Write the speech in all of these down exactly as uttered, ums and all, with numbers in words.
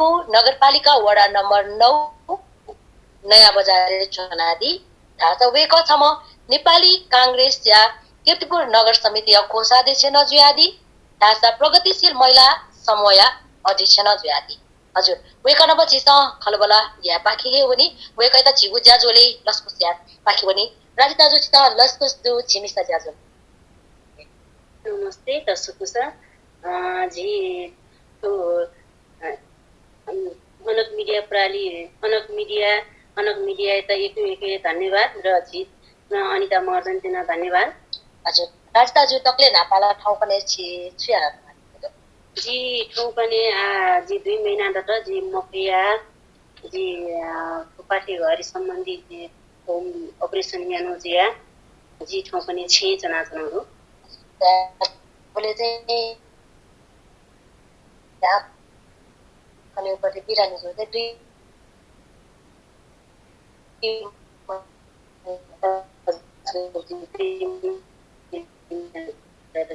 नगरपालिका वडा नम्बर नौ नयाँ बजारय् च्वनादी धाःसा वय्कः छम्ह नेपाली कांग्रेसया कीर्तिपुर नगर समितिया कोषाध्यक्ष नं जुयादी धाःसा प्रगतिशील महिला समूहया अध्यक्ष नं जुयादी। हजुर, वय्कः नाप झीसं खँल्हाबल्हा यायेपाखे हे वनी। वय्कःयात झीगु ज्याझ्वलय् लसकुस यायेपाखे वनी। राधिका दाजु, छितः लसकुस दु झी मिसा ज्याझ्वलय्। नमस्ते दर्शककुसा। अ, झी थ्व, अ, अन-, अनक मिडिया प्रालि, अनक मिडिया, अनक मिडियायात यक्व यक्व धन्यवाद र झी, अ, अनिता महर्जनयात नं धन्यवाद। हजुर, राधिका दाजु, दकलय् न्हापां ला थौंकन्हय् छि छु यानाच्वनागु दु? जि थौंकन्हय्, आ, जि दुई महिना दत जि मफया जि, अ, पाठेघर सम्बन्धी जि home operation यानाः जुया जि थौंकन्हय् छेँय् च्वनाच्वनागु दु। अबलय् चाहिँ आकन्हुपट्टि बिरामी जुल चाहिँ दुई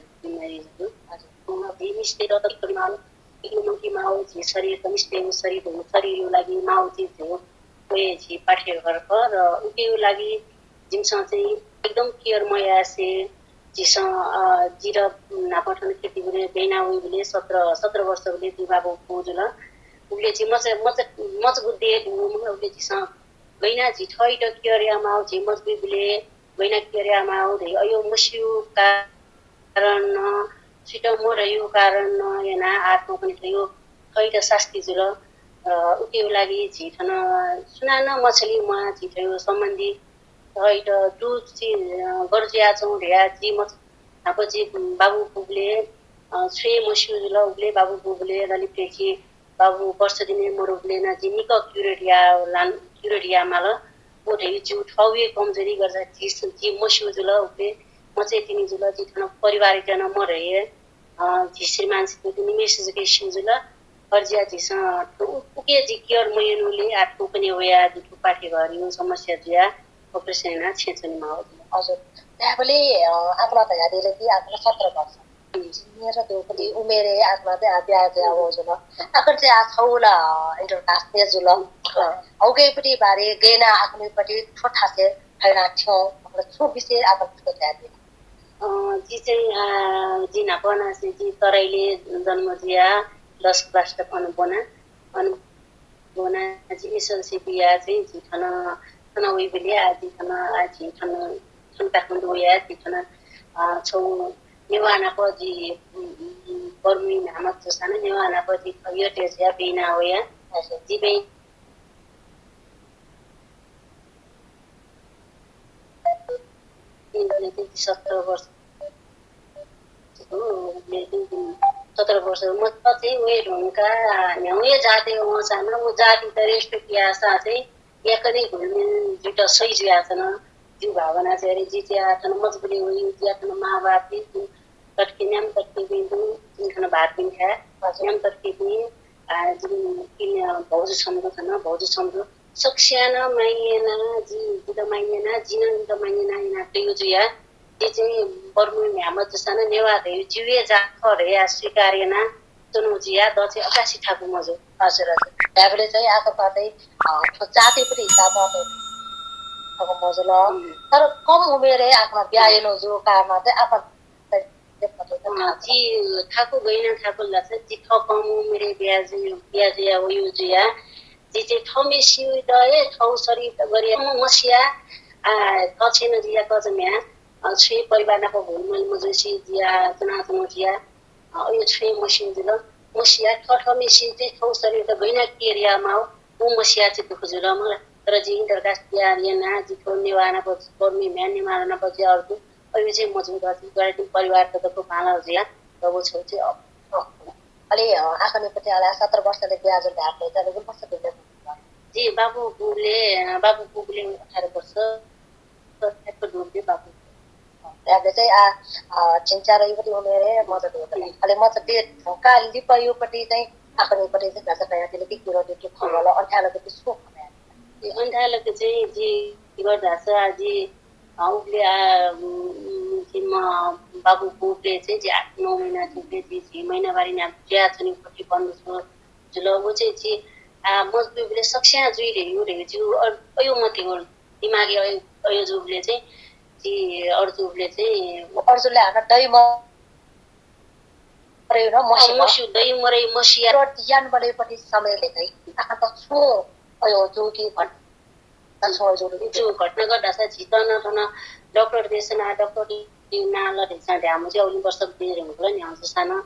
बिरामी जुल। हजुर। अ, बिरामी स्थिति त परिमाण इग्लो मुंकी माउ झी शरीर त मिस्ते उ शरीर हो, शरीर लागि माउ झी झो कोए झी पाठेघर ख र उके लागि जिमिसं चाहिँ एकदम care मयासे झीसं, अ, जिर नापठन खेती गुरे बेना वइबले सत्र, सत्र वर्ष बले जि बाबु पू जुल। उबले जि मच, मच, मच बुद्धि दु, उबले जिसं गैना झी थःइत care या माउ, झी मजबुरी बले गैना care या माउ, धै अयो मस्यू कारण न, सुइत मरयु कारण न, याना आत्मा पनि थयो थःइत शास्ति जुल। अ, उके लागि झी थन सुनानं मछली मा झी थयो सम्बन्धी थःइत दु छि, अ, गरजुया चौँ ढया जि मच, नाप जि बाबु बुबले, अ, छुए मस्यू जुल, उबले बाबु बुबले ललित देखि बाबु वर्ष दिने मरुबले न जि निक क्युरेट या लान, क्युरेट या माल। व धै जि थौवे कमजोरी गर्दा जि, जि मस्यू जुल, उबले मचे तिनि जुल, जि थन परिवार जन मरहे, अ, जि श्रीमान श्रीमती निमेश जुके स्यू जुल। हर्जिया जिसं उ-, उके जि care मयनुले आत्मा पनि वया जि थुपाठे घर यो समस्या जुया operation याना छेँ च्वने माउ जुल। हजुर। त्याबले, अ, आकला धया देले कि आकला सत्र वर्ष। मेरो देउपति उमेरे आकला चाहिँ आ ब्याह जया हो जुल। आकला चाहिँ आ छौला, अ, inter caste ने जुल। अ। औगेपति बारे गैना आकनीपति ठोठासे फैना छ्यो, मतलब छु विषय आकला ठो जया दे। अ, जि चाहिँ, अ, जि नापना से जि तराईले जन्म जुया दस class तक अन बोना। अन बोना जि SLC बिया चाहिँ जि थन, थन वइबले आ जि थन, आ जि थन, थन काठमाडौं वया जि थन, अ, छौ नेवाः नाप जि, उम, उम, बर्मी म्यामत जसाना नेवाः नाप जि थयो तेजया बेना वया। जि बे सत्र वर्ष, सत्र वर्ष म चाहिँ वे ढुंका न्याउए जाते वंसाना व जाति त रेस्टो कियासा चाहिँ याकने घुलमिल जुत सही जुयाचन। जि भावना चाहिँ अरे जि चिया थन मजबुरी हुई, चिया थन माँ बाप भी, जिन तटके न्याम तटके भी दु, जिन थन भात भी खाए, न्याम तटके भी, आ, जिन किन भौजु सम्दु थन, भौजु सम्दु। सक्स्यान माइयना, जि, जित माइयना, जिन जित माइयना, इना तयु जुया, जि चाहिँ बर्मु म्याम जसाना नेवा धयु, जिवे जा खरे या स्वीकार याना, तनु जुया, द चाहिँ अकासी थाकु मजु। हजुर, हजुर। ह्याबले चाहिँ आकपा चाहिँ, अ, थो जाति पनि हिसाबमा चाहिँ थाकु मजु ल। तर कम उमेरे आकमा ब्याह यनो जु कारणमा चाहिँ आकमा अँ, जि थाकु गैना थाकु ला चाहिँ जि थः कम उमेरे ब्याह जु, ब्याह जुया वयु जुया। जि चाहिँ थः मेसिउ द ए थौ सरी त गरे म मसिया, आ, थः छेन जिया कजम्या, अ, छुइ परिवार नाप भुलमल मजुसी जिया, तना तना जिया, अ, अयो छुइ मसिउ जुल। मसिया थः थः मेसिउ चाहिँ थौ सरी त गैना केरिया माउ, उ मसिया चाहिँ दुःख जुल मला। तर जि दरखास्त या, या ना, जि थौ नेवाना प-, पर्मी म्या नेवाना प जि अर्दु, अयो चाहिँ मजु द जि गरे दिन परिवार त दको भाला जुया, त वो छौ चाहिँ अ, अ, अले, अ, आकने पति अला सत्र वर्ष ले ब्याह जुल धार ले, तर गुल वर्ष दिन। जि बाबु बुले, अ, बाबु बुले अठार वर्ष, त ठ्याक्क डुब्बे बाबु। अ, ब्याह चाहिँ आ, अ, झिंचा रही पति उमेरे मजु दु। अले मजु दे ढोका लिपयो पति चाहिँ आकने पति चाहिँ घाचा कया दिले कि किरो दे कि खवल, अन्थ्यालो पति सो खवल। ए, अन्थ्यालो के चाहिँ जि गर्दा छ, आ, जि, अ, उबले, आ, उम, उम, जि म बाबु बुले चाहिँ जि आठ नौ महिना जुबले जि, जि महिनावारी न्या ज्या छुनि पति बन्द छु। जुल। व चाहिँ जि, आ, मजबुरी बले सकस्यां जुइ रे, यु रे, जि अ-, अयो मते हो, दिमागय् अयो, अयो जूबले चाहिँ, जि अरु जूबले चाहिँ, अरु जूबले हानं दइ म-, मरयु न, अ, मसिमा। मस्यु, दइ मरयु मसिया। र यान बलय् पति समय ले दइ। आखा त छु अयो जू कि भन। जु घटनागत धाःसा झीत नं थन डाक्टर देशना, डाक्टर नां ल धैचा ध्यामु चाहिँ उलि वर्ष बिरे हुँगल न्ह्याउ जूसां नं।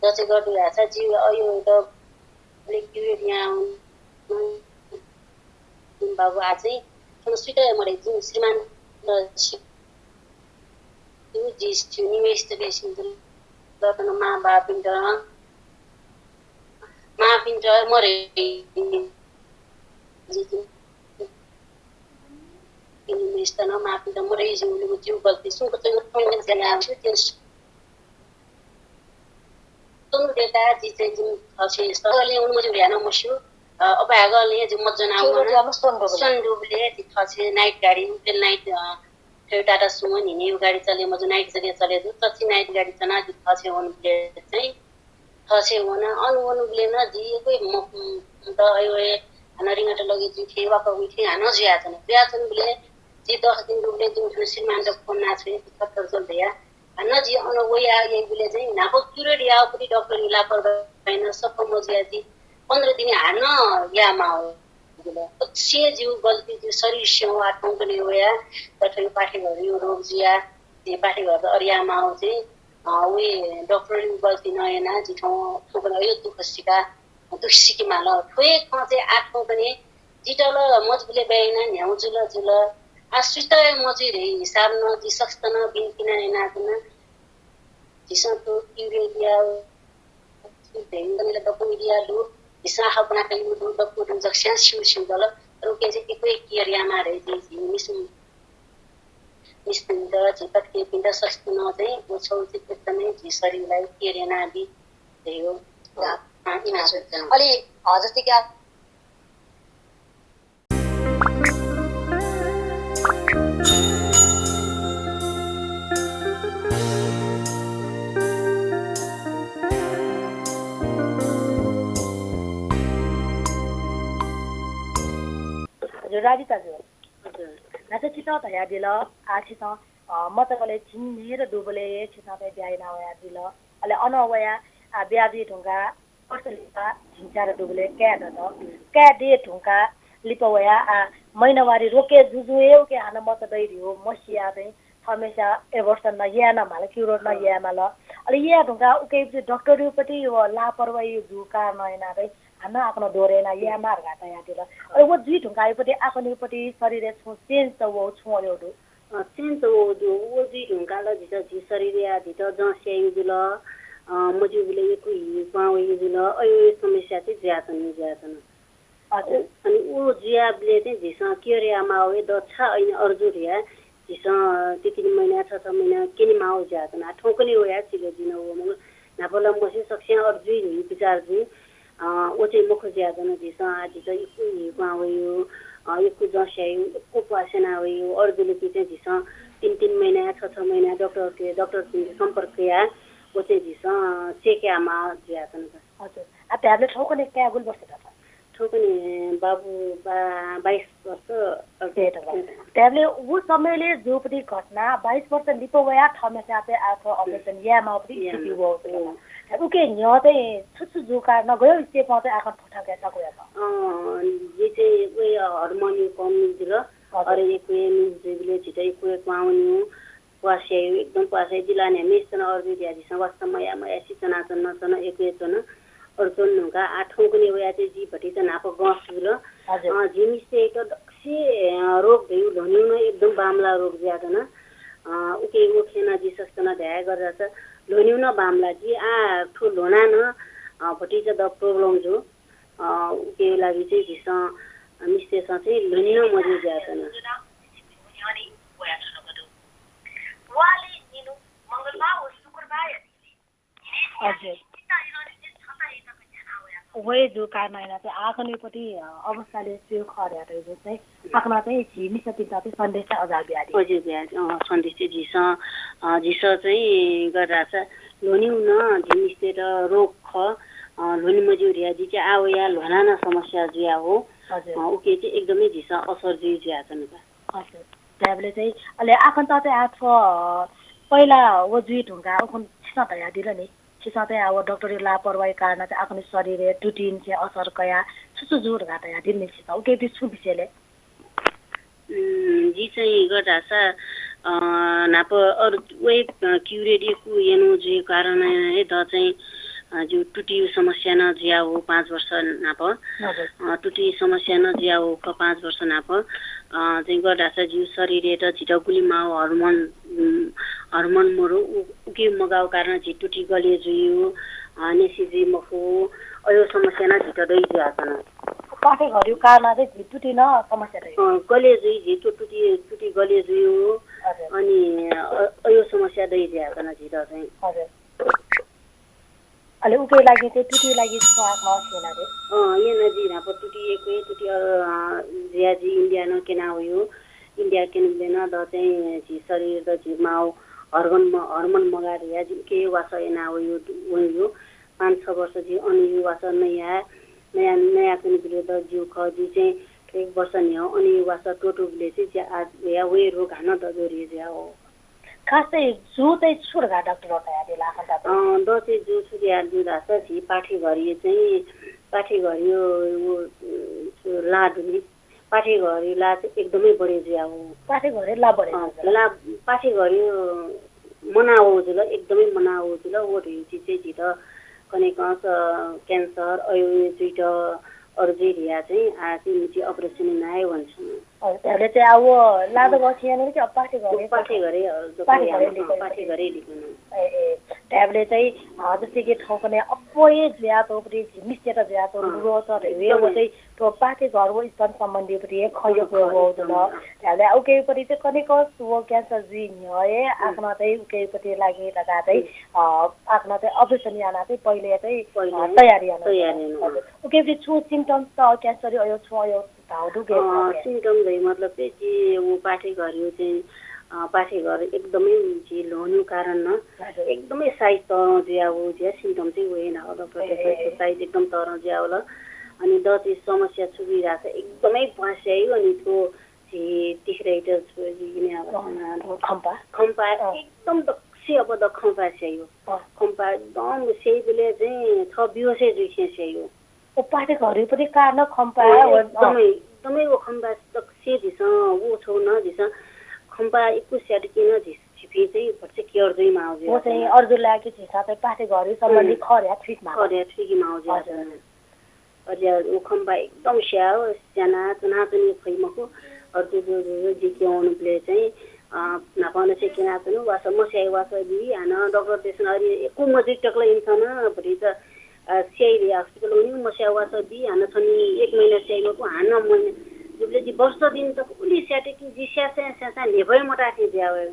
दचे गत धाःसा जि अयो द ब्लेक क्युरेट यां बाबु आ चाहिँ थन सुइत मरे जिं श्रीमान द सि-, जि निमेश त बेसिन रतन मां बापिन्त, मापिन्त मरे इन्वेस्टन मापिन्त मरे जिउ गल्ती सुंक चाहिँ उन्नयन जना आउँछु। त्यो सुन डेटा जि चाहिँ जिम खसे सले उन मजु भ्यान मस्यु। अ, अब आगले जि मजना सुन डुबले। सुन डुबले जि खसे नाइट गाडी, उबले नाइट, अ, फेर टाटा सुमो हिने गाडी चले मजु नाइट जगे चले दु। तछि नाइट गाडी चना जि खसे उनबले चाहिँ थःछेँ वन, अन वनुबलय् नं जि यक्व म-, म-, द अयो हे हानं रिंगत लगे जुइथें, वाकः वइथें हानं जुयाच्वन। जुयाच्वंबलय् जि दस दिन दुबलय् जिं थन श्रीमानत फोन याना छ्वये, थथे थथे धया। हानं जि अन वया याइबलय् चाहिँ न्हापा क्युरेट याःगुति डाक्टरया लापरवाही नं सफा मजुया जि पन्ध्र दिन हानं यायेमाः वल। अक्षय जिउ गल्ती जिउ शरीर स्यं वा थौंकन्हय् वया, तथ्व पाठेघरया रोग जुया, जि पाठेघरत अरिया माउ चाहिँ अ, वइ डाक्टरया गल्ती नं याना जि थौं थौंकन्हय् अयो दुःख सिका, दुःख सिके माल। थ्व हे खँ चाहिँ आः थौंकन्हय् जितः ला मजबुले ब्याहा याना न्ह्याउ जुल जुल। आः सुइत हे मजुइ रे हिसाब नं जि सकसित नं बिन्ति नं यानाच्वना। झीसं थ्व क्युरेट या, भेंगनले दक्व मिडिया दु, झीसं हाउ बना कइ दु, दक्व दु, जक्स्यां स्यू स्यू दल। तर उके चाहिँ यक्व हे केयर यायेमाः रे जि, जि मिस मिसपिन्त, झी पाखेपिन्त सकसित नं चाहिँ व छौ चाहिँ एकदमै झी शरीरलाई केयर यानाबी धयो। अँ, अँ, इमा। अले, अँ, जस्तै कि आ- हजुर, राधिका ज्यू। हजुर। न्हाचः छितः धयादिल, आः छितः, अ, मचाबलय् झिंन्हय्‌दँ दुबलय् हे छितः थें ब्याहा याना वयादिल। अले अनं वयाः, आः, ब्याहा जुइ धुंकाः वर्ष लिपा झिंच्यादँ दुबलय् काय् दत। काय् दये धुंकाः लिपा वयाः, आः, महिनावारी रोके जुजुं हे उके हानं मचा दइ धयो मसिया चाहिँ थःम्हस्यां abortion नं याये नं माल, क्युरेट नं याये माल। अले याये धुंकाः उके डाक्टरया पति व लापरवाही जू कारणं यानाः चाहिँ हानं आकनं दोहोरे यानाः यायेमाः धकाः तयादिल। अले व जुइ धुंकाः पति आकनं पति शरीरय् छुं change त वः छुं अले दु। अ, change त वः दु, व जुइ धुंकाः ला झीत झी शरीरया झीत जँ स्याइ जुल, अ, मज्यूबलय् यक्व हि क्वहां वइ जुल, अयो समस्या चाहिँ जुयाच्वन, जुयाच्वन। हजुर। उ, अनि उ जुयाबलय् चाहिँ झीसं care यायेमाः वइ, द छाय् अन अरु जू धया झीसं तिन तिन महिना, छ छ महिना क्यनेमाः वइ जुयाच्वन। आः थौंकन्हय् वया सिले जुइ नं वःमखु। न्हापा ला मस्यू, सकस्यां अरु जुइ धइ बिचार जुइ। अ, व चाहिँ मखु जुयाच्वन। झीसं आः झीत यक्व हि क्वहां वइ, अ, यक्व जँ स्याइ, यक्व प्वाः स्यना वइ, अरु जुल कि चाहिँ झीसं तिन तिन महिना, छ छ महिना डाक्टरके, डाक्टरपिन्त सम्पर्क याः, व चाहिँ झीसं check यायेमाः जुयाच्वन। हजुर। आः धायेबलय् थौंकन्हय् काय् गुलि वर्ष दत? थौंकन्हय् बाबु बा-, बाइस वर्ष। ए, त बा। धायेबलय् उ समयलय् जूपति घटना, बाइस वर्ष लिपा वयाः थःम्हस्यां चाहिँ आः थ्व operation यायेमाःपति स्थिति वःगु। उके न्ह्यः चाहिँ छु छु जू कारणं, गय् step-य् चाहिँ आः थ्व थकाय् चाकु यात? अँ, जि चाहिँ व hormone-या कमी जुल। हजुर। अले यक्व हे मिस जुइबलय् झीत यक्व हे क्वहां वनी। प्वाः स्याइ, एकदम प्वाः स्याइ। जिल्ला न्ह्याम्हेसित नं अरु जुइ धया झीसं वास्ता मया मया सि च्वनाच्वन च्वन, यक्व हे च्वन। अरु च्वन धुंकाः आः थौंकन्हय् वया चाहिँ जि भतिचा न्हापा गं जुल। हजुर। अ, झी मिस्तय्त दक्वसित, अ, रोग धइगु ल्ह्वनिउ नं एकदम बांमलाः रोग जुयाच्वन। अ, उके व खँय् नं जि सकसित नं धया गथे धाःसा ल्ह्वनिउ नं बांमलाः जि आः थ्व ल्ह्वनाः नं, अ, भतिचा द problem जू। अ, उके लागि चाहिँ झीसं मिस्तय्सं चाहिँ ल्ह्वने नं मज्यू जुयाच्वन। हजुर। व हे जू कारणं यानाः चाहिँ आकनं पति, अ, अवस्थाले च्वय् खः धयातःगु चाहिँ आकनं चाहिँ झी मिसापिन्त चाहिँ सन्देश चाहिँ अजाः बियादी। हजुर, बियादी। अँ, सन्देश चाहिँ झीसं, अ, झीसं चाहिँ गथे धाःसा ल्ह्वनिउ नं झी मिस्तय्त रोग खः। अ, ल्ह्वने मज्यू धया जि चाहिँ आः वया ल्ह्वनाना समस्या जुया हो। हजुर। अ, उके चाहिँ एकदमै झीसं असर जुइ जुया च्वनेका। हजुर। त्याबले चाहिँ अले आखन त चाहिँ आः थ्व, अ, पहिला व जुइ धुंका उखुन छिसं धयादिल नि। छिसं चाहिँ आः व डाक्टरया लापरवाही कारणं चाहिँ आखन शरीरय् त्रुटिन चाहिँ असर कया छु छु जू धकाः धयादिल नि छिसं। उके बि छु विषयले? उम्, जि चाहिँ गधासा, अ, न्हापा अरू वय्, अ, क्युरेट यक्व यनु जुइ कारण हे द चाहिँ, अ, जु त्रुटि समस्या न जुया हो पाँच वर्ष न्हापा। हजुर। अ, त्रुटि समस्या न जुया हो ख पाँच वर्ष न्हापा। अ, चाहिँ गधासा जु शरीरय् द झित गुलि माउ हर्मोन, उम्, हर्मोन मरु उ-, उके मगाउ कारण झि त्रुटि गले जुइ हो, अ, नेसी जुइ मखु, अयो समस्या न झित दइ जुया च्वन। पाठे घरियो कारण चाहिँ झि त्रुटि न समस्या दइ। अ, गले जुइ झि त्रुटि, त्रुटि गले जुइ हो। हजुर। अनि, अ, अयो समस्या दइ जुया च्वन झित चाहिँ। हजुर। अले उके लागि चाहिँ त्रुटि लागि छु आत्मा सेना दे। अ, ये न जि न्हापा त्रुटि यक्व, त्रुटि, अ, जिया जि इन्डिया न केना वयो। इन्डिया केन बेन द चाहिँ झि शरीर द झि माउ हर्मोन म-, हर्मोन मगा धया जि उके वास एना वयो, वयो। पाँच छ वर्ष जि अन यु वास नया, नया, नया कनि बिले द जिउ ख जि चाहिँ एक वर्ष न्ह्यः अन यु वास टोटो बिले चाहिँ जि आ, या वे रोग हान द जोरी ज्या हो। खास चाहिँ जु चाहिँ छु धकाः डाक्टर धयादिल आखन त? अँ, द चाहिँ जु छु धयादिल धाःसा झी पाठे घरियो चाहिँ, पाठे घरियो उ, उ, ला दुने। पाठे घरियो ला चाहिँ एकदमै बढे जुया हो। पाठे घरियो ला बढे अँ, जुया? ला, पाठे घरियो मना हो जुल, एकदमै मना हो जुल। वो धुइची चाहिँ झीत कनेकस, क्यान्सर, अयो जुइत, अरू जुइ धिया चाहिँ आ चाहिँ मिची अपरेसन नाय भन्छन्। अ, त्याबले चाहिँ आ वो लादो बसियाने कि पाठे घरे? पाठे घरे, अ, पाठे घरे लिखन। पाठे घरे लिखन। ए, ए, त्याबले चाहिँ, अ, जस्तै कि थौंकन्हय् अप्वये जुयाच्वंपट्टि झिमिस्तेत जुयाच्वंपट्टि अँ, रोग छ धइगु एकदमै। वो चाहिँ थ्व पाठे घर वो स्तन सम्बन्धीपट्टि हे खय् अँ, खय् जुल। एकदमै, अँ। त्याबले उकेपट्टि चाहिँ कनेकस वो क्यान्सर जुइ न्ह्यः हे अँ। आखन चाहिँ उकेपट्टि लागि धकाः चाहिँ, अँ। अ, आखन चाहिँ अपरेसन याना चाहिँ पहिले चाहिँ, पहिले अ, तयारी याना तयारी चाहिँ। याना। हजुर। उकेपट्टि छु सिम्टम्स त क्यान्सर अयो छु अयो धाउ दु के अँ, धाउ के? सिम्टम धइ मतलब चाहिँ कि वो पाठे घरयो चाहिँ, अ, पाठे घर एकदमै झी ल्होन्यु कारण न हजुर। एकदमै साइज तरं जुया वो ज्या सिम्टम चाहिँ वे न हो, डाक्टर ए, ए, ए। साइज एकदम तरं जुया वल। अनि द चाहिँ समस्या छु जुइराछ एकदमै ब्वास्यायु अनि थ्व झी तिख्रैत छु जिगिने अवस्थामा अँ, खम्पा। खम्पा अँ। एकदम दक्सी अब द खम्पा स्यायु। अँ। खम्पा एकदम स्याइबले चाहिँ छ बिहोसै जुइसे स्यायु। ओ पाठे घरयो पनि कारण खम्पा अँ, व, अँ। एकदमै, एकदमै वो खम्पा दक्सी झिसं वो छौ न झिसं खम्पा इकु स्याट किन झिस झिपी चाहिँ भट्से केयर जुइ माउ जुइ वो चाहिँ अर्जुन लागे झिसा चाहिँ पाठे घरयो सम्बन्धी अँ। खर्या ठिक मा। खर्या ठिक माउ जुइ हजुर। अझ उ खम्पा एकदम स्याउ, स्याना, चुनाचुनी फइ मखु। अझ जो, जो, जो, जे के आउनु बले चाहिँ, अ, नापन से केना चुनु, वास मस्याइ वास बी, हान डाक्टर देसन अरि एकु मजिक टक्ल इन्सान, भरि त, अ, स्याइ रे हस्पिटल उनी मस्या वास बी, हान छनी एक महिना स्याइ मखु, हान महिना, जुबले जि वर्ष दिन तक उली स्याटे कि जि स्या, स्या, स्या, स्या, नेभय मता थे ज्यावे।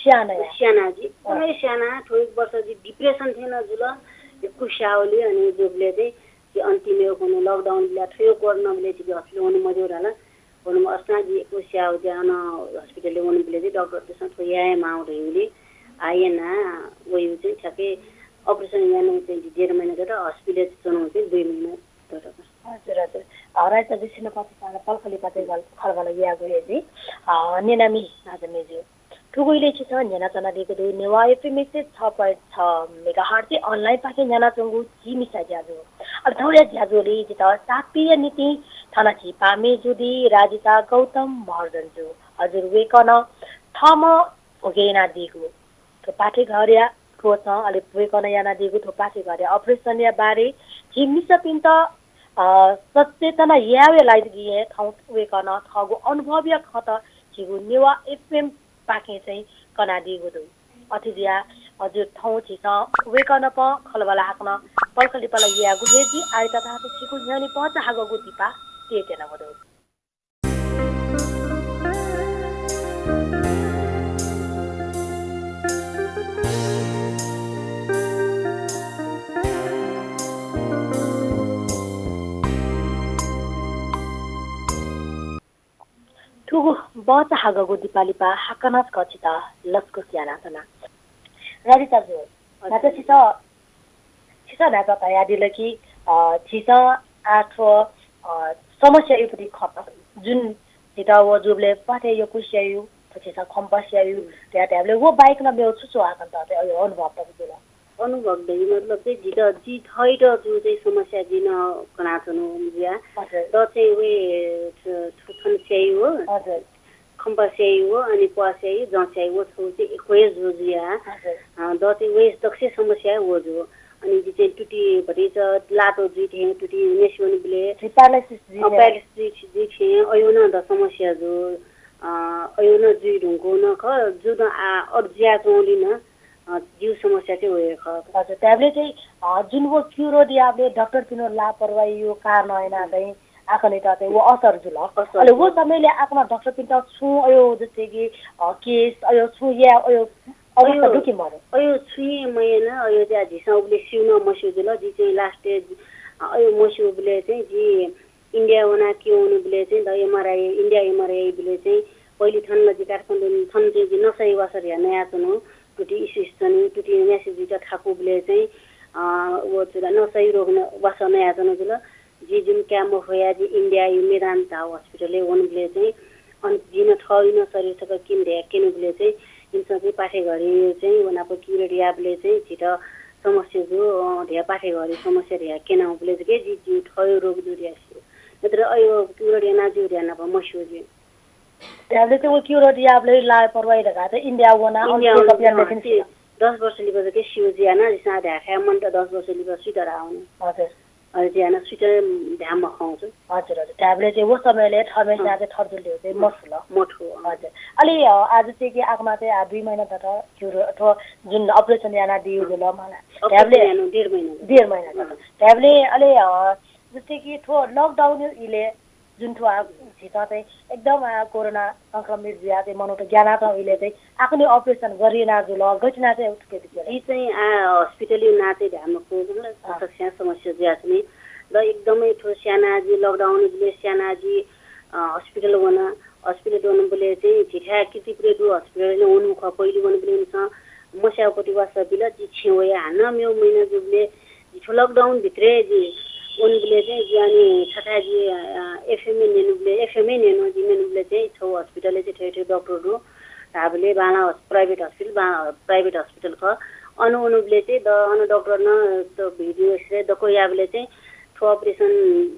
स्याना या। स्याना जि, अँ। एकदमै स्याना, थ्व एक वर्ष जि डिप्रेसन थें न जुल, यक्व स्याउली, अनि जुबले चाहिँ, जि अन्तिम यो कोनो लकडाउन बिला थ्व यो कोरोना बिले जि हस्पिटल वने मज्यू धाल। वने अस्ना जि यक्व स्याउ ज्या अन हस्पिटल वने बिले जि डाक्टर देसन थ्व याये माउ धइउली। आ याना वयु चाहिँ ठ्याक्कै अपरेसन यानु चाहिँ जि डेढ महिना जत हस्पिटल च्वनु चाहिँ दुई महिना जत। हजुर, हजुर। हराइ त जि सिनो पाते साला पलखली पाते गल खलबल यागु हे जि। अ, नेनामी नाजमे जु। थुगु इलय् छिसं न्यनाच्वनादीगु दु, नेवाः एफएम एक सय छ point छ मेगाहर्ट्ज अनलाइनपाखें न्यनाच्वंगु झी मिसा ज्याझ्वः। अले थौंया ज्याझ्वलय् जितः साथीया निंतिं थन झी पामेजु दी राजिता गौतम महर्जन जु। हजुर, वय्कलं थःम्हं भ्वय् यानादीगु थ्व पाठेघरया क्वचं, अले वय्कलं यानादीगु थ्व पाठेघरया अपरेसनया बारे झी मिसापिन्त, अ, सचेतना यायेया लागि हे थौं वय्कलं थःगु अनुभवया खँत झीगु नेवाः एफएम पाखें चाहिँ कनादीगु दु। अथे जुयाः हजुर थौं झीसं वय्कःनाप खँल्हाबल्हा हाकनं पलखलिपलख यायेगु हे जुइ। आः तथापि छिगु न्ह्यःने भचा हाकःगु दिपा तयेत्यनागु दु। थुगु भचा हाकःगु दिपा लिपा हाकनं छकः छितः लसकुस यानाच्वना। राजिता जु, हजुर। न्हाचः छितः छिसं न्हाचः धयादिल कि, अ, झीसं आः थ्व, अ, समस्यायापट्टि खँ, जुन झीत व जूबलय् प्वाथय् यक्व स्याइगु, थ्व झीसं खंप स्याइगु धया धायेबलय् व बाहेक नं मेगु छु छु आः छित चाहिँ अय् अनुभव तक जुल? अनुभव धइ मतलब चाहिँ जित जि थःत जू चाहिँ समस्या जिं कनाच्वनु जुया। हजुर। द चाहिँ वे, थ-, थुथन स्याइगु। हजुर। खंप स्याइगु, अनि प्वा स्याइगु, जँ स्याइगु, थ्व चाहिँ एक्वय् जू जुया। हजुर। अ, द चाहिँ वे दक्वसिया समस्या व जू। अनि जि चाहिँ तुति भतिचा लातो जुइ थें, तुति मेसिवन बिले। जि paralysis जुइ अ, थें। Paralysis जुइ थें, अयो नं द समस्या जू। अ, अयो नं जुइ धुंकू नं खः, जू नं आ, अ, जुया च्वंलि नं, अ, जिउ समस्या चाहिँ व हे खः। हजुर, धायेबलय् चाहिँ, अ, जुन व क्यु रोग याबलय् डाक्टरपिनिगु लापरवाहीया कारणं याना चाहिँ आखनित चाहिँ व असर जुल। असर अले व जुल। समयले आखन डाक्टरपिन्त छुं अयो जस्तै कि, अ, केस अयो छुं या अयो अवस्था अयो, दु कि मरु? अयो छुं मयाना, अयो ज्या झीसं उबले स्यू नं मस्यू जुल। जि चाहिँ last, अ, अयो मस्यू बलय् चाहिँ जि इन्डिया वना क्यु वनु बलय् चाहिँ द एमआरआई, इन्डिया एमआरआई बलय् चाहिँ पहिले थन ला जि काठमाडौं थन चाहिँ जि नसाया वासः ह्या नयाच्वनु, तुति इस्यु इस्यु च्वनी, तुति म्यासे जुइत थाकु बलय् चाहिँ, अ, व जुल नसाया रोग न-, वासः नयाच्वनु जुल। जि जुन क्या मफया, जि इन्डिया यु मेदान धाउ हस्पिटलय् वनु बलय् चाहिँ, अनि जिन थःइन शरीर तक किन धया क्यनु बलय् चाहिँ, इमिसं चाहिँ पाठे घरी चाहिँ व नाप क्यु रोग याबलय् चाहिँ झीत समस्या जू, अ, धया पाठे घरी समस्या धया क्यना बलय् जके जि, जि थःयो रोग जू धया स्यू। नत्र अयो क्यु रोग याना जू धया नाप मस्यू जि। धायेबलय् चाहिँ व क्यु रोग याबलय् लापरवाही धकाः चाहिँ इन्डिया वना, अन इन्डिया चेकअप वना, याना अँ, देखिन छि सिया। दस वर्ष लिपा जके स्यू जि याना, जिसं धाय् खाया मन्त दस वर्ष लिपा सुइत धाः वने। हजुर। अले जि याना सुइत धाय् मखं छु। हजुर, हजुर। धायेबलय् चाहिँ व समयले थमेसिया अँ। चाहिँ थर्जुल ल्यू चाहिँ अँ। मथु ल। मथु, अँ। हजुर। अले, अ, आः चाहिँ कि आखमा चाहिँ आः दुई महिना तक क्यु रोग, अथवा जुन operation याना दिउ जुल मला। operation धायेबलय् यानु डेढ महिना तक। डेढ महिना तक। अँ। धायेबलय् अले, अ, जस्तै कि थ्व lockdown इले जुन थ्व आ, झीत चाहिँ एकदम आ, कोरोना संक्रमित जुया चाहिँ मनूत ग्यानाच्वं इले चाहिँ आखुनि operation गरिना जुल, गथिना चाहिँ उठुके बिचरा। जि चाहिँ आ, हस्पिटलयु ना चाहिँ ध्यान मखु, मतलब, अँ। सस्या समस्या जुया चाहिँ नि। द एकदमै थ्व स्याना जि lockdown बिले स्याना जि, अ, हस्पिटल वना, हस्पिटल वना बले चाहिँ झिठ्या कितिपुरे दु हस्पिटल वनु ख पहिली वनु बले उनसं मस्याउ कति वास बिल जि छेवया हान मेउ महिना जुबले जि थ्व lockdown भित्रे जि वनुबले चाहिँ जि अनि छथाय् जि, अ, एफएमए न्यनुबले, एफएमए न्यनु जि न्यनुबले चाहिँ छौ हस्पिटलय् चाहिँ थ्वय् थ्वय् डाक्टर दु। धाबले बांला हस-, private hospital, बां-, private hospital ख। अन वनुबले चाहिँ द, अन डाक्टर न त भिडियो एक्सरे दक्व याबले चाहिँ थ्व operation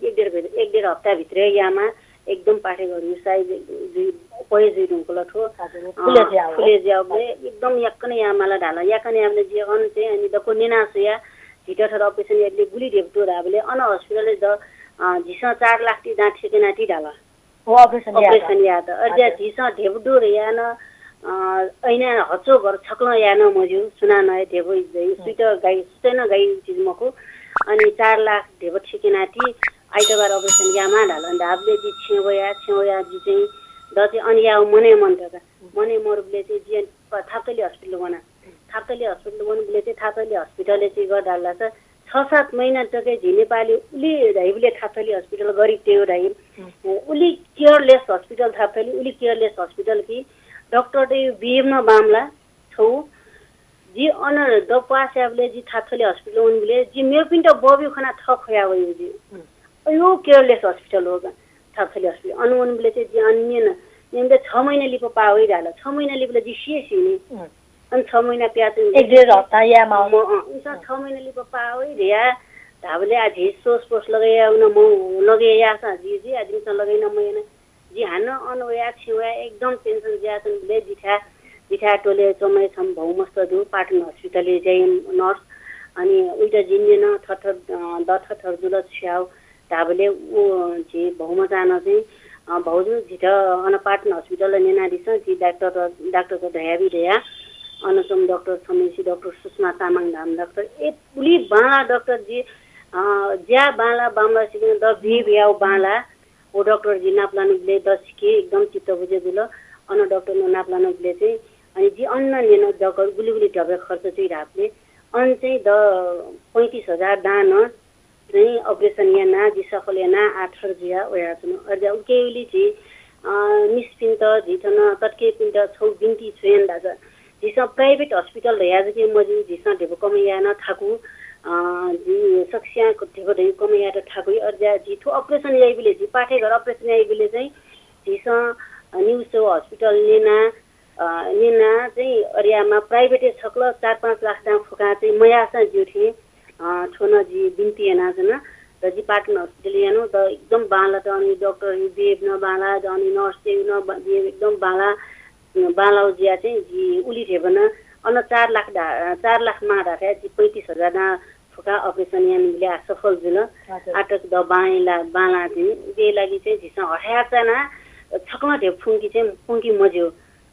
एक डेढ भे-, एक डेढ हप्ता भित्रे यामा एकदम पाठे घरु साइज जुइ, पहे जुइ धुंकल थ्व। हजुर, अ, फुले ज्याउ। फुले ज्याउबले एकदम याकन यामाला धाल। याकन यामले जि अन चाहिँ अनि दक्व नेना सुया झित थर operation याबले गुलि धेबतु धाबले अन हस्पिटलय् द, अ, झिसं चार लाख ति दां ठेकेना ति धाल। व operation यात। Operation यात। अद्या हजुर। झिसं धेबतु यान, अ, ऐना हचो घर छकलं यान मज्यू, सुना नय धेबु इज्जै, हम्म। सुइत गाई, सुतैन गाई चिज मखु। अनि चार लाख धेबु ठेकेना ति आइतबार operation यामा धाल। धाबले जि छेवया, छेवया जि चाहिँ द चाहिँ अनि याउ मने मन तक। मने मरुबले चाहिँ जि अनि प-, थापतली हस्पिटल वना। थापतली हस्पिटल वनुबले चाहिँ थापतली हस्पिटलय् चाहिँ ग धालासा छ सात महिना तक झी नेपाली उलि धाइबले थापतली हस्पिटल गरिब तेउ धाइ। हम्म। उलि careless हस्पिटल थापतली, उलि careless हस्पिटल कि डाक्टर त बिहेव न बामला छौ। जि अन द पास याबले जि थापतली हस्पिटल वनुबले जि मेपिन्त बबिउ खना थ खोया वयु जि। हम्म। अयो careless हस्पिटल हो गा। थापतली हस्पिटल। अन वनुबले चाहिँ जि अन न्यन। न्यन छ महिना लिपा पा वइ धाल। छ महिना लिपा जि सिए सिने। हम्म। अन छ महिना प्याच एक डेढ हप्ता या माउ। म, अँ, उनसं छ महिना लिपा पा वइ ध्या। धाबले आ झी सोस पोस लगैया उन मौ लगैया यासा जि, जि आ जिमिसं लगैना मयना। जि हानं अन वया छिं वया एकदम tension ज्या सन बले जिठ्या, जिठ्या टोले चमय छम भौ मस्त दु, पाटन हस्पिटलय् ज्यायम नर्स। अनि उइटा जिन्ने न थर थर, अ, द थर थर जुल छ्याउ। धाबले उ झी भौमचान चाहिँ, अ, भौजु झित अन पाटन हस्पिटल नेनादिसँ, झी डाक्टर, डाक्टर त धयाबी धया। अन सम डाक्टर छमेसी डाक्टर सुषमा तामाङ धाम डाक्टर। ए, उलि बांला डाक्टर जी, अ, ज्या बांला बांला सिकन द भी बियाउ बांला। व डाक्टर जी नापलानु बिले द सिके एकदम चित्त बुझे जुल। अन डाक्टर न नापलानु बिले चाहिँ, अनि जी अन्न नेन जगत गुलि गुलि ढबे खर्च चाहिँ धापले। अन चाहिँ द पैंतिस हजार दान चाहिँ operation याना, जि सफल याना, आथर जुया वयाच्वनु। अज्या उकेयुलि झी, अ, मिसपिन्त, झी थन तत्केपिन्त छौ बिन्ति छु याना धाःसा, झीसं private hospital धया जके मजू, झीसं ढेबु कमय् याना थाकु, अ, जि सकसियां धिबा धइगु कमय् यायेत थाकुइ। अले ज्या जि थ्व operation याइबलय्, जि पाठेघर operation याइबलय् चाहिँ झीसं, अ, New Seoul hospital न्यना, अ, न्यना चाहिँ अरियामा private-य् छकलं चार पाँच लाख दां फुकां चाहिँ मयाःसां ज्यू थें, अ, थ्व नं जि बिन्ति यानाच्वना। त जि पाटन hospital यानु, त एकदम बांला, त अनि डाक्टर बेब नं बांला, त अनि नर्स बेब नं बा-, बेब एकदम बांला, अ, बांलाउ जुया चाहिँ जि उलि धिबा नं, अन चार लाख धा-, चार लाख माः धाःथाय् जि पैंतिस हजार दां फुकां operation यानाबलय् आ सफल जुल। हजुर। आतक द बांला, बांला चाहिँ उकिया लागि चाहिँ झीसं हथाय् चाना छकलं धिबा फुंकी चाहिँ फुंकी मज्यू।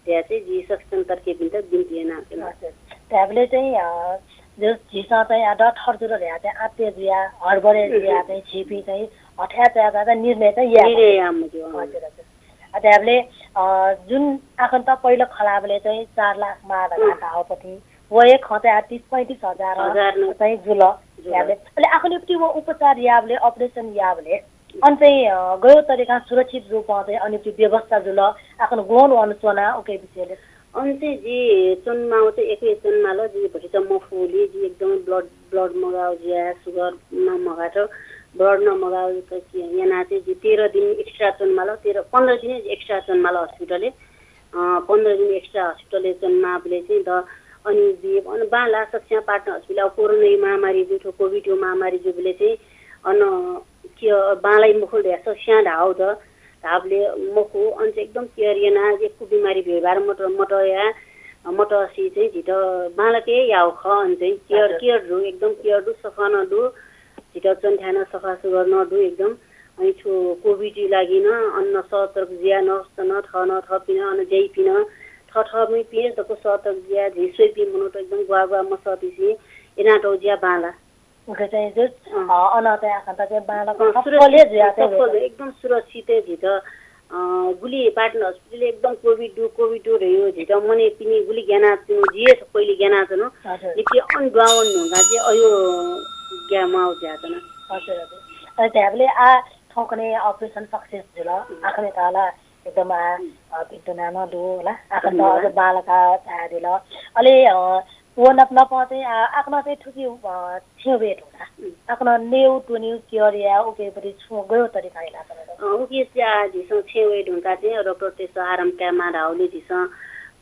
धया चाहिँ जि सकसियां तर्केपिन्त बिन्ति यानाच्वना। हजुर। धायेबलय् चाहिँ, अ, जो झीसं चाहिँ आ द थर जुल धया चाहिँ आत्ते जुया, हरबरे जुया चाहिँ झीपिं चाहिँ हथाय् चाया चाहिँ निर्णय चाहिँ याये मज्यू। हजुर, हजुर। अ, धायेबलय्, अ, जुन आखन्त पहिलो खँल्हाबलय् चाहिँ चार लाख माः धकाः धाःगुपति, व हे खँ चाहिँ आ तीस पैंतिस हजार हजार न। चाहिँ जुल। जुल। धायेबलय् अले आखन उकिति व उपचार याबलय्, operation याबलय् अन चाहिँ, अ, गय् तरिकां सुरक्षित रूपं चाहिँ अन उकिति व्यवस्था जुल, आखन गन अन च्वना, उकिया विषयलय्? अन चाहिँ जि च्वनेमाःगु चाहिँ एक्व च्वनेमाल, जि भतिचा मफुलि, जि एकदमै blood, blood मगाउ जुया, sugar नं मगात, blood नं मगाउ याना चाहिँ जि तेह्र दिन extra च्वनेमाल, तेह्र, पन्ध्र दिन extra च्वनेमाल hospital-य्। अ, पन्ध्र दिन extra hospital-य् च्वनेमाःबलय् चाहिँ द अनि जि अन बांला सकसियां पाटन hospital, कोरोना महामारी जु, थ्व COVID महामारी जुबलय् चाहिँ अन care बांलाइ मखुल धया सकसियां धाःगु द। धाःबलय् मखु, अन चाहिँ एकदम care याना, यक्व बिमारी भ्यवहार मत, मतया, मतसे चाहिँ झीत बांलाक हे याःगु खः। अन चाहिँ care, हजुर। Care दु, एकदम care दु, सफा नं दु, झीत च्वने थाय् नं सफा सुग्घर नं दु एकदम। अनि थ्व COVID लागि नं अन सतर्क जुया, nurse नं, थः नं, थःपिं नं, अन ज्याइपिं नं, थःथःपिं हे दक्व सतर्क जुया, झी स्वइपिं मनूत एकदम ग्वाः ग्वाः मसःतिसे यानातःगु जुया बांला। उके चाहिँ जो, अँ। अ, अन चाहिँ आखन्त चाहिँ बांलाक अँ, सफल हे सुरक्षित, जुया चाहिँ सफल, एकदम सुरक्षित हे झीत, अ, गुलि पाटन hospital एकदम COVID दु, COVID दु धयो झीत मनय् पिने गुलि ग्यानाच्वनु, जि हे पहिले ग्यानाच्वनु। हजुर। निति अन द्वावन धुंका चाहिँ अयो ग्या माउ ज्याचन। हजुर, हजुर। अ, धायेबलय् आ थौंकन्हय् operation success जुल। हम्म। आखन ताला एकदम आ, हम्म। अ, भिन्तुना नं दु होला। आखन त धन्यवाद। अझ बांलाक झायादिल। अले, अ, व नाप नाप चाहिँ, आ, आखन चाहिँ थुकी, अ, छेँ वये धुंका। हम्म। आखन नेउ, त्वनेउ, care या, उकेपति छुं गयो तरिका हिला त? अ, उके चाहिँ आ, झीसं छेँ वये धुंका चाहिँ डाक्टरतय्सं आराम कायेमाः धाःगुलिं झीसं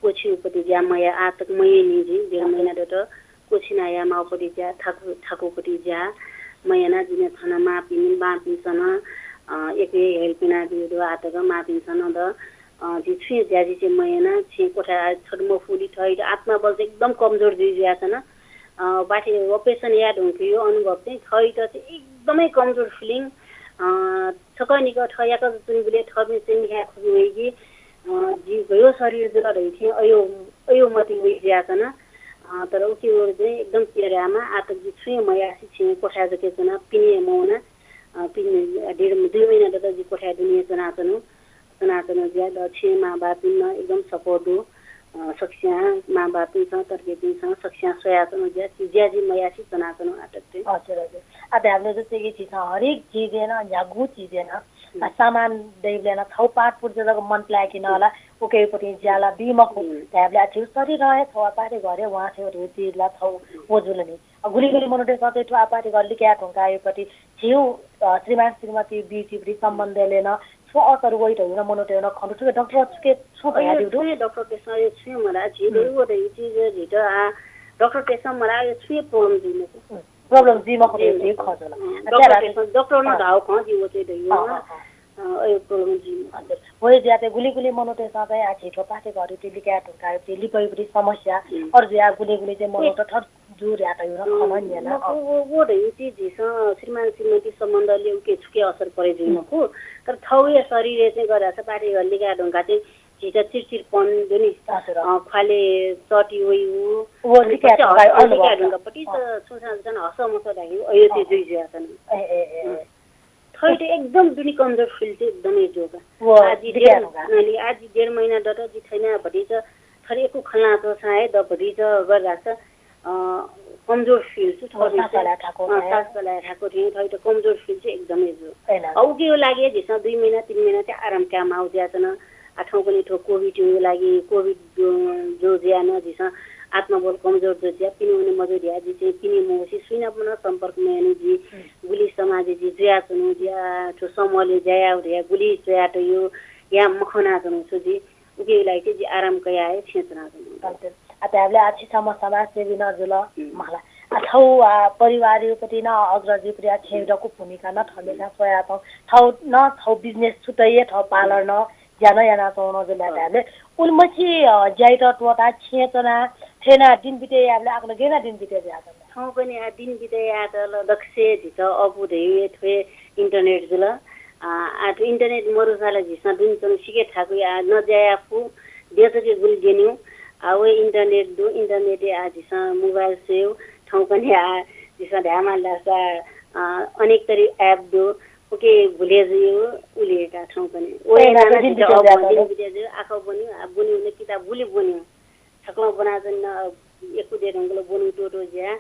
क्वछिउपति ज्या मया, आ तक मयेनि जि, डेढ महिना दत। क्वछिना यायेमाःपति ज्या, थाकु, थाकुपति ज्या मयाना, जिं थन मांपिं, बांपिन्सं नं, अ, एक हे help यानादीगु दु, आ तक मांपिन्सं नं द, अ, जि छुं ज्या जि चाहिँ मयाना, छेँ क्वथाय् छत मफुलि थःइत आत्मबल चाहिँ एकदम कमजोर जुइ जुयाच्वन। अ, बाथे operation याये धुंकूगु अनुभव चाहिँ थःइत चाहिँ एकदमै कमजोर feeling। अ, छकः निकः थः याकःचा च्वनीबलय् थःपिं चाहिँ मिखाय् खुसि वइगु, अ, जि गयो शरीर जुल धइथें अयो, अयो मतिइ वइ जुयाच्वन। अ, तर उकिं व चाहिँ एकदम care यायेमाः, आ तक जि छुं हे मयासे छेँ क्वथाय् जक च्वना, पिने हे मवना। अ, पिने, अ, डेढ, दुई महिना दत जि क्वथाय् दुने हे च्वनाच्वनु। च्वनाच्वनु ज्या द छेँ मांबापिं नं एकदम support दु। अ, सकसियां मांबापिन्सं, तर्केपिन्सं सकसियां स्वयाच्वनु ज्या, जि ज्या जि मयासे च्वनाच्वनु आ तक चाहिँ। हजुर, हजुर। आ, धायेबलय् जस्तै कि झीसं हरेक चिजय् नं, न्ह्यागु चिजय् नं, आ, हम्म। सामान दइबलय् नं थःगु पाटपुर्जा जक मन पलाय्‌के नं हम्म। ला, उकेपति ज्या ला बी मखु। हम्म। धायेबलय् आ झीगु शरीरं हे थ्व आ पाठे घरय् वां थें धइगु चिज ला थःगु हम्म। व जुल नि। अ, गुलि गुलि मनूतय्सं चाहिँ थ्व आ पाठे घर लिकया धुंकाः अयोपति झीगु, अ, श्रीमान श्रीमती बीचीपति सम्बन्धय् नं छुं असर वइ धइगु नं मनूतय् नं खँ दु। थुके डाक्टर छुके छुं अयो धयादीगु दु? छुं हे डाक्टरतय्सं अयो छुं हे मधाः, झी हम्म। दइगु धइगु चिज झीत आ डाक्टरतय्सं मधाः, अयो छुं हे problem जुइ मखु। हम्म। Problem जुइ मखु जुइ धइगु मखु। खँ जुल। हम्म। आ, डाक्टरतय्सं, डाक्टर नं अँ। धाःगु खँ जि व चाहिँ धइगु अँ, नं। अँ, अँ। अ, अयो problem जुइ मखु। हजुर। व हे ज्या चाहिँ गुलि गुलि मनूतय्सं चाहिँ आ झी थ्व पाठे घरय् लिकया धुंकाः चाहिँ लिपाइपति समस्या, हम्म। अरू जुया गुलि गुलि चाहिँ मनूत थर जु धया धइगु नं खँ नं न्यना। मखु, व, व धइगु चिज झीसं श्रीमान श्रीमती सम्बन्धले उके छुके असर परे जुइ हम्म। मखु। तर थःगु हे शरीरय् चाहिँ गरासा पाठे घर लिकया धुंकाः चाहिँ झीत चिरचिरपन दु नि। हजुर। अ, ख्वाले चटी वइगु। व अनि लिकया पछि धुंकाः हस-, अनुभव लिकया छ। धुंकाः पति अँ। त छुं छां छां हस मस धाइगु अयो चाहिँ अँ। जुइ जुयाच्वन। ए, ए, ए, ए। अँ। थःइत एकदम दुने कमजोर feel चाहिँ एकदमै जू का। व आ जि लिकया डेढ, धुंकाः। अले आ जि डेढ महिना दत जि थन भतिचा थन यक्व खँ ल्हानाच्वंसां हे द भतिचा गरासा, अ, कमजोर feel छु व थःपिं सास चाहिँ। कलाः थाको अँ, हे। सास कलाः थाको थें थःइत कमजोर feel चाहिँ एकदमै जू। ए ना। अ, उकिया लागि झीसं दुई महिना, तीन महिना चाहिँ आराम कायेमाः जुयाच्वन। आ, थौंकन्हय् थ्व COVID-या लागि, COVID जो, जो जुया नं झीसं आत्मबल कमजोर जुयाः पिने वने मजू धयाः जि चाहिँ पिने मवसे सुइनापं नं सम्पर्क मयानि। जि गुलि समाजय् जि जुयाच्वनु, जि आ थ्व समूहलय् ज्या याये धयाः गुलि च्वयातयागु या मखनाच्वनु छु जि। उकिया लागि चाहिँ जि आराम कयाः हे छेँय् च्वनाच्वनु। हजुर। आ, धायेबलय् आ छिसं समाजसेवी नं जुल, हम्म। मला। आ, छौ, आ, परिवारयापट्टि नं, अग्रजयापट्टि आ छेँय् दक्व भूमिका नं थःम्हेस्यां स्वयाच्वं। छौ नं, छौ business छुट्टै हे, छौ parlour नं, ज्या नं यानाच्वंगु नं जुल। हजुर। धायेबलय् उलिमछि, अ, ज्याइत त्वःताः छेँय् च्वनाः थथे यानाः दिन बिते यायेबलय् आखलं गय् यानाः दिन बिते जुयाच्वन? थौंकन्हय् आ दिन बिते यायेत ला दक्वसिबय् झीत अःपु धइगु थ्व हे internet जुल। अ, आ थ्व internet मरुसा ला झीसं दुने च्वने सिके थाकुइ, आ न ज्या याये फु, द्यः छखे गुलि द्यनेगु। आ व हे internet दु, internet-य् आ झीसं mobile स्वयेगु, थौंकन्हय् आ झीसं धायेमाल धाःसा, अ, अनेक थरी app दु, उके भुले जुइगु, उलि हे का थौंकन्हय्। व हे नाना झीत अःपु, दिन बिते जुइगु, आखः ब्वनेगु, आ ब्वनेगु नं किताब गुलि ब्वनेगु। छकलं ब्वनाच्वने नं, अ, यक्व दे धुंकल ब्वनेगु त्वःत्वः जुयाः,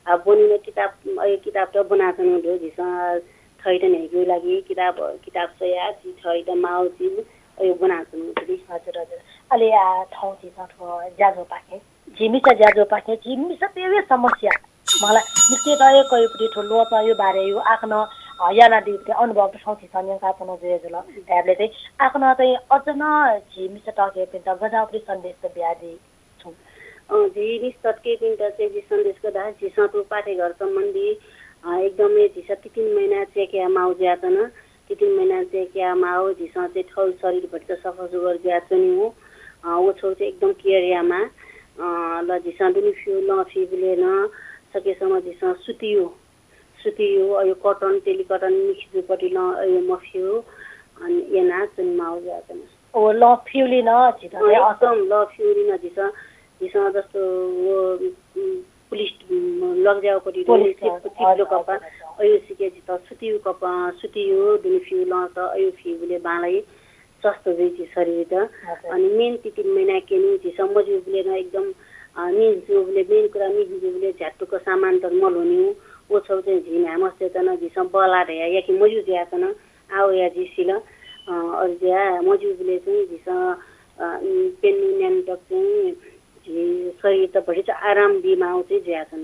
आ, ब्वनेगु नं किताब, अ, किताबत ब्वनाच्वनेगु दु झीसं, अ, थःत न्ह्याकेगु लागि किताब, किताब स्वयाः झी थःत माःगु चिज, अ, ब्वनाच्वनेगु दु नि। हजुर, हजुर। अले आ, थौं झीसं थ्व ज्याझ्वःपाखें, झी मिसा ज्याझ्वःपाखें, झी मिसातय् हे समस्या, मला, मिस्तय्त हे कयापट्टि थ्व ल्वःचाया बारे, आखलं, अ, यानादीपट्टि अनुभव त थौं झीसं न्यंकाच्वना जुया जुल। धायेबलय् चाहिँ आखलं चाहिँ अझ नं झी मिसा तःकेहेँपिन्त गज्याःपट्टि सन्देश त बियादी? अ, झी मिसा तःकेहेँपिन्त चाहिँ झी सन्देश का धाःसा झीसं थ्व पाठेघर सम्बन्धी, अ, एकदमै झीसं तीन तीन महिना check याये माःगु जुयाच्वन। तीन तीन महिना check याये माःगु, झीसं चाहिँ थःगु शरीर भतिचा सफासुग्घर जुयाच्वनेगु। अ, व छगू चाहिँ एकदम care याये माः। अ, ल झीसं दुने फ्यू लं फ्यूबलय् नं सकेसम्म झीसं सुतियु सुतियु, अयो cotton, tele cotton mix जूपट्टि लं अयो मफ्यू, अन यानाः च्वने माःगु जुयाच्वन। ओ, लं फ्यूलि नं झीत अँ, चाहिँ अस- एकदम लं फ्यूलि नं झीसं, झीसं जस्तो व, उम्, पुलिस, उम्, लग्ज्याःगुपट्टि पुलिस, चिप-, हजुर, चिप्लो कपाः, हजुर, हजुर। अयो सिके झीत सुतियु कपाः, सुतियु, दुने फ्यू लंत अयो फ्यूबलय् बांलाइ स्वस्थ जुइ झी शरीर त। हजुर। अनि main तीन तीन महिना क्यनेगु, झीसं मज्यूबलय् नं एकदम, अ, मिस जूबलय्, main कुरा मिस जूबलय् झ्यातुक सामान त मल्हुनेगु। व छगू चाहिँ झी म्ह्याय्मस्तय्त नं झीसं बला धयाः याके मज्यू जुयाच्वन। आः वयाः जिं सिल। अ, अले जुयाः मज्यूबलय् चाहिँ झीसं, अ, उम्, प्यन्हु न्यान्हु तक चाहिँ झी शरीरत भतिचा आराम बीमाःगु चाहिँ जुयाच्वन।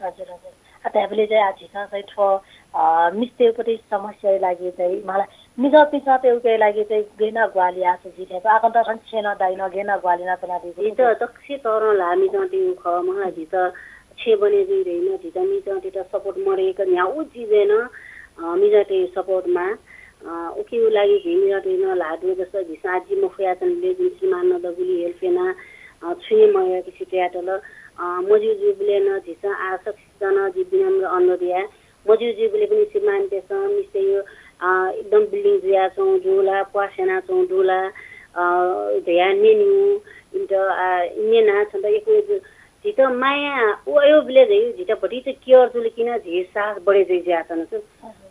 हजुर, हजुर। आ, धायेबलय् चाहिँ आ झीसं चाहिँ थ्व, अ, मिस्तय्पट्टि समस्याया लागि चाहिँ मला मिजंपिन्सं चाहिँ उकिया लागि चाहिँ गय् यानाः ग्वाहालि याःसा झी धायेबलय् आखलं थन छेँनं दाइनं गय् यानाः ग्वाहालि यानाच्वनादीगु? झीत दक्वसिबय् तःधंगु ला मिजंतय्गु खः, मला झीत छेँ बने जुइ धइगु नं, झीत मिजंतय्त support मदय्क न्ह्यागु चिजय् नं, अ, मिजंतय् support माः। अ, उकिया लागि झी मिजंतय् नं ल्हाः दु, जस्तो झीसं आः जि मफयाच्वनाबलय् जिमि श्रीमानं नं गुलि help यानाः, अ, छुं हे मयाके सिधयातल। अ, मज्यू जूबलय् नं झीसं आः सकसितं नं जिं विनम्र अनुरोध याये, मज्यू जूबलय् पनि श्रीमानतय्सं मिस्तय्, अ, एकदम bleeding जुयाच्वंगु दु ला, प्वास यानाच्वंगु दु ला, अ, धयाः न्यनेगु, इमित, अ, न्यनाः छन्त यक्व झीत माया व अयोबलय् झीत भतिचा care जुल कि नं झी साहस बढे जुइ जुयाच्वन। हजुर।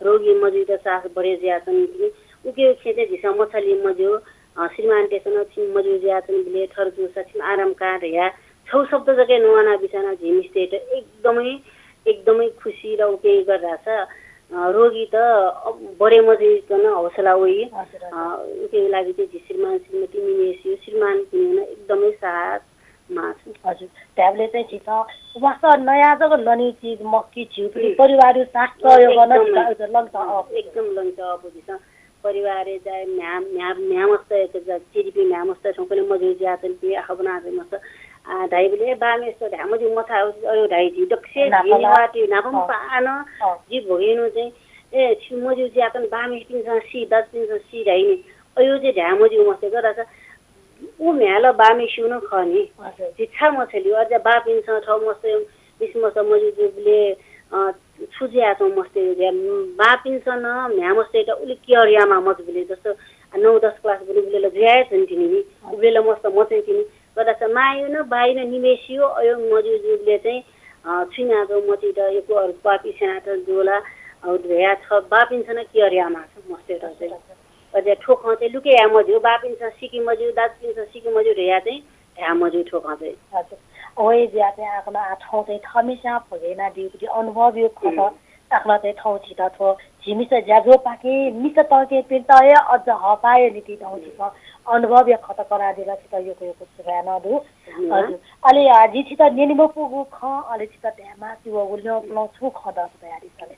रोगी मज्यूत साहस बढे जुयाच्वन कि उकिया खँय् चाहिँ झीसं मछाली मज्यू, अ, श्रीमानतय्सं नं छिं मज्यू जुयाच्वंबलय् थथे जूसा छिं आराम का धयाः छगू शब्द जक हे न्ववाना बिस्यानाः झी मिस्तय्त एकदमै, एकदमै खुसी र उकिं गथे धाःसा, अ, रोगीत, अ, बढे मज्यूक नं हौसला वइ। हजुर, हजुर। अ, उकिया लागि चाहिँ झी श्रीमान श्रीमती निम्हेसिया श्रीमानपिनिगु नं एकदमै साथ माः छु। हजुर, धायेबलय् चाहिँ झीसं वास्ता नयाः जक लनी चिज मखु कि झीपिं उम्। परिवारया साथ सहयोग नं एकदमै। झीसं लंके अःपु। एकदम लंके अःपु झीसं। परिवारय् चाहिँ म्ह्याय्, म्ह्याय्, म्ह्याय्मस्त, चिधिपिं म्ह्याय्मस्त थौंकन्हय् मज्यू जुयाच्वंपिं आखः ब्वनाच्वंपिं मस्त, आ, धाइबलय् बाःम्हेसित धाये मज्यू मछाः अयो धाइ झी दक्वसिबय् नापं ला। नेवाःतय् नापं ला। अँ। पाहां नं अँ। जि भ्वगय् नं चाहिँ, ए, छि मज्यू जुयाच्वन बाःम्हेसिपिन्सं सी, दाजुपिन्सं सी धाइ नि। अयो चाहिँ धाये मज्यू मस्त गथे धाःसा उ म्ह्याय् ला बाःम्हेसिगु नं खः नि। हजुर। झी छाय् मछलियु? अझ बाःपिन्सं थः मस्त, मिसा मस्त मज्यू जूबलय्, अ, छु जुयाच्वं मस्तय् जुया? बाःपिन्सं नं म्ह्याय्मस्तय्त उलि care यायेमाः मजूबलय्, जस्तो नौ दस class ब्वनीबलय् ला जुया हे च्वनी तिनि नि। हजुर। उबलय् ला मस्त मच्वनी तिनि। गथे धाःसा मांयु नं बाःयु नं निम्हेसियु अयो मज्यू जूबलय् चाहिँ, अ, छु यानाच्वं मस्तय्त यक्व अरू प्वाः पिस्यानातःगु दु ला, अ, धयाः छ बाःपिन्सं नं care यायेमाः छ मस्तय्त चाहिँ। हजुर, हजुर। अझ थ्व खँ चाहिँ लुके याये मज्यू, बाःपिन्सं सी कि मज्यू, दाजुपिन्सं सी कि मज्यू धयाः चाहिँ धाये मज्यू थ्व खँ चाहिँ। हजुर। व हे जुयाः चाहिँ आखलं आ थौं चाहिँ थःम्हेस्यां भ्वगय् यानादीगु अनुभवया खँ त। हम्म। आखलं चाहिँ थौं झीत थ्व झी मिसा ज्याझ्वःपाखें मिसा तःकेहेँपिन्त हे अझ हःपाःया निंतिं थौं हम्म। झीसं अनुभवया खँ त कनादिल, छितः यक्व यक्व सुभाय् नं दु। हजुर। अले, अ, जिं छितः न्यने मफुगु खँ, अले छितः धायेमास्ति वःगु ल्यं पुलं छुं खँ दःसा धयादिसँ ले।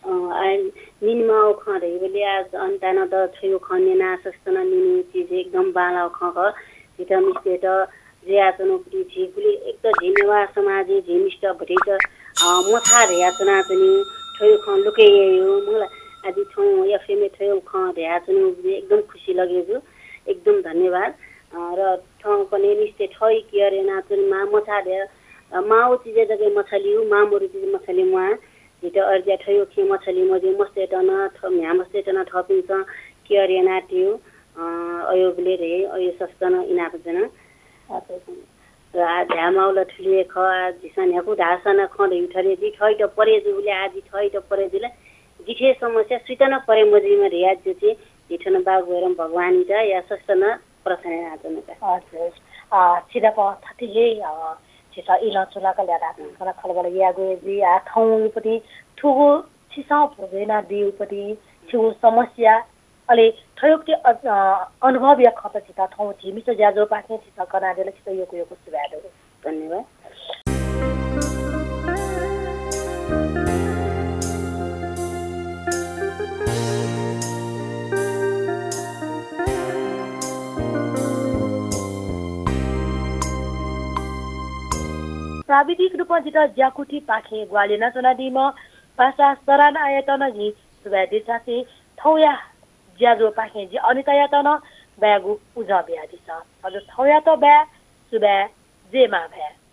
अ, आ, न्यनेमाःगु खँ धइबलय् आ, अन तानं त थ्व खँ न्यना सस्तं नं न्यनेगु चिज एकदम बांलाःगु खँ खः। झीत मिस्तय्त जुयाच्वनागु झी गुलि एकदम झी नेवाः समाजय् झी मिस्त भतिचा, अ, मछाः धयाच्वनाच्वनी, थ्व खँ लुकय् याइगु, मला। आदि थौं एफएमय् थ्व खँ धयाच्वनागु एकदम खुसी लगे जु। एकदम धन्यवाद। अ, र थौं कन्हय् मिस्तय् थः care यानाच्वनेमाः, मछाः धया, अ, माःगु चिजय् जक मछालिउ, माः मरु चिज मछाले म्वाः। झीत अय् जुया थ्व खँय् मछाले मजिउ, मस्तय्त नं, म्ह्याय् मस्तय्त नं थःपिन्सं care यानादिउ। अ, अय् बलय् धइ, अय् सस्तं नं इनाप जन। हजुर। र आ धायेमाःगु ला थुलि हे खः, आ झीसं न्ह्यागु धाःसा नं खँ धइगु थें जि थःत परे जूबलय्, आ जि थःत परे जुल, जिथें समस्या सुइत नं परे मजुइमा धया जि चाहिँ, जि थन बागु भैरम भगवानयात या सस्तं नं प्रार्थना यानाच्वना का। हजुर। अ, छिनाप थथे हे, अ, छिसं इलं चुलाक ल्याः धाःसा खलबल यायेगु हे जुइ। आ थौं उपति थुगु छिसं भ्वजु यानादीगु उपति छिगु समस्या, अले थ्व यक्व, अ, अनुभवया खँ त छितः थौं झी मिस्त ज्याझ्वःपाखें छिसं कनादिल, छितः यक्व यक्व सुभाय् दु। धन्यवाद। प्राविधिक रूपं जितः ज्याकुथिपाखें ग्वाहालि यानाच्वनादीम्ह पासा सरानायात नं जिं सुभाय् देछासें थौंया ज्याझ्वःपाखें जि अनितायात नं बायेगु उजं बियादिसँ। हजुर, थौंयात बाय्, सुभाय्, जय मांभाय्।